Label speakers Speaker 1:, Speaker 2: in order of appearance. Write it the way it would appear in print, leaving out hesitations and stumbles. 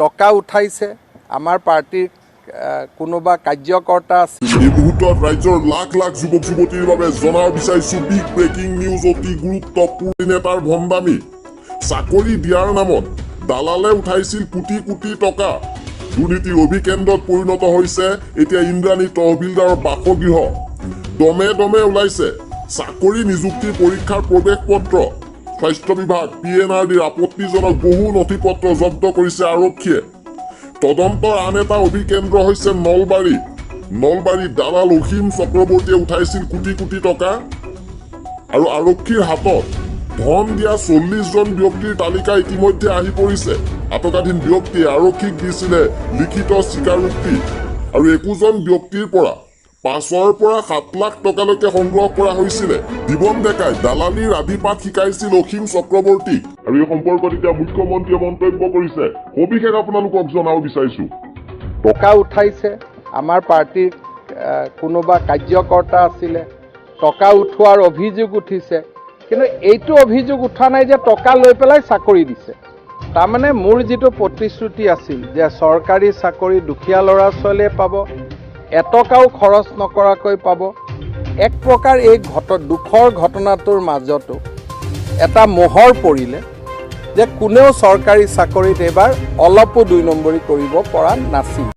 Speaker 1: টকা উঠাইছে, আমাৰ পাৰ্টীৰ কোনোবা কাৰ্যকৰ্তা আছে।
Speaker 2: এই মুহূৰ্তত ৰাজ্যৰ লাখ লাখ যুৱক যুৱতীৰ বাবে জনাব বিচাৰিছো বিগ ব্ৰেকিং নিউজ। অতি গুৰুত্বপূৰ্ণ নেতাৰ ভণ্ডামি। চাকৰি দিয়াৰ নামত দালালে উঠাইছিল কোটি কোটি টকা। দুৰ্নীতিৰ অভিকেন্দ্ৰত পৰিণত হৈছে এতিয়া ইন্দ্ৰাণী তহবিলদাৰৰ বাসগৃহ। দমে দমে ওলাইছে চাকৰি নিযুক্তিৰ পৰীক্ষাৰ প্ৰৱেশ পত্ৰ। স্বাস্থ্য বিভাগ, পিএনআৰডিৰ আপত্তিজনক বহু নথি পত্ৰ জব্দ কৰিছে আৰক্ষীয়ে। তদন্তৰ আন এটা অভিকেন্দ্ৰ হৈছে নলবাৰী। নলবাৰীত দালাল অসীম চক্ৰৱৰ্তীয়ে উঠাইছিল কোটি কোটি টকা আৰু আৰক্ষীৰ হাতত ধন দিয়া 40জন ব্যক্তিৰ তালিকা ইতিমধ্যে আহি পৰিছে। আটকাধীন ব্যক্তিয়ে আৰক্ষীক দিছিলে লিখিত স্বীকাৰোক্তি আৰু একোজন ব্যক্তিৰ পৰা 5ৰ পৰা 7 লাখ টকালৈকে সংগ্ৰহ কৰা হৈছিলে। জীৱন ডেকাই দালালিৰ আদিপাঠ শিকাইছিল অসীম চক্ৰৱৰ্তীক আৰু এই সম্পৰ্কত এতিয়া মুখ্যমন্ত্ৰীয়ে মন্তব্য কৰিছে। সবিশেষ আপোনালোকক জনাব বিচাৰিছো।
Speaker 1: টকা উঠাইছে, আমাৰ পাৰ্টীৰ কোনোবা কাৰ্যকৰ্তা আছিলে, টকা উঠোৱাৰ অভিযোগ উঠিছে। কিন্তু এইটো অভিযোগ উঠা নাই যে টকা লৈ পেলাই চাকৰি দিছে। তাৰমানে মোৰ যিটো প্ৰতিশ্ৰুতি আছিল যে চৰকাৰী চাকৰি দুখীয়া ল'ৰা ছোৱালীয়ে পাব, এটকাও খৰচ নকৰাকৈ পাব, এক প্ৰকাৰ এই দুখৰ ঘটনাটোৰ মাজতো এটা মোহৰ পৰিলে যে কোনেও চৰকাৰী চাকৰিত এইবাৰ অলপো দুই নম্বৰী কৰিব পৰা নাছিল।